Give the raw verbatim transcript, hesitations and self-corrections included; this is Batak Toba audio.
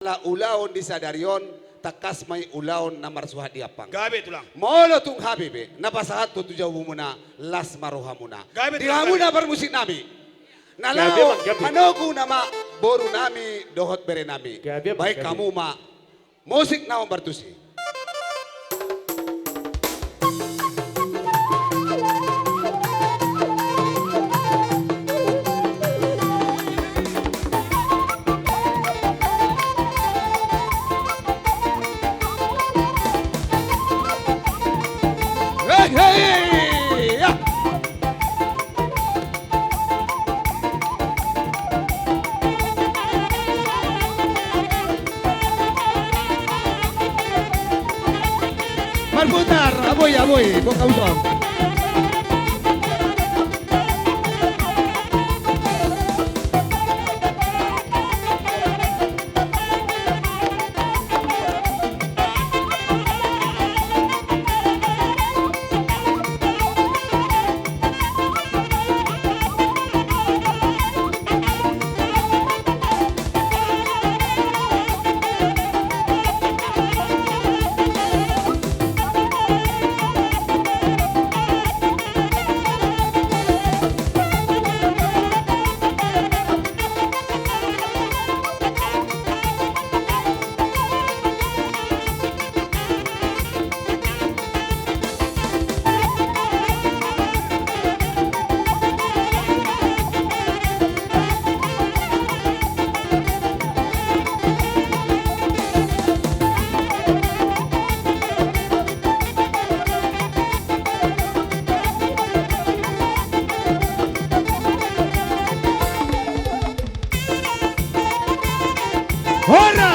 Ah, ulaon di sadari on, tangkas ma i ulaon na marsuhat di ampang. Gabe, Tulang. Molo tung H B B na pasahathon tu jabumuna, las ma rohamuna. Gabe, Tulang, gabe. Di hamuna parmusik nami. Na laho manogu nama boru nami dohot bere nami. Gabe, Bang, gabe. Baen hamu ma musik na hombar tusi. Hei, hei, ya. Marputar, aboi, aboi, boka uson. Hora,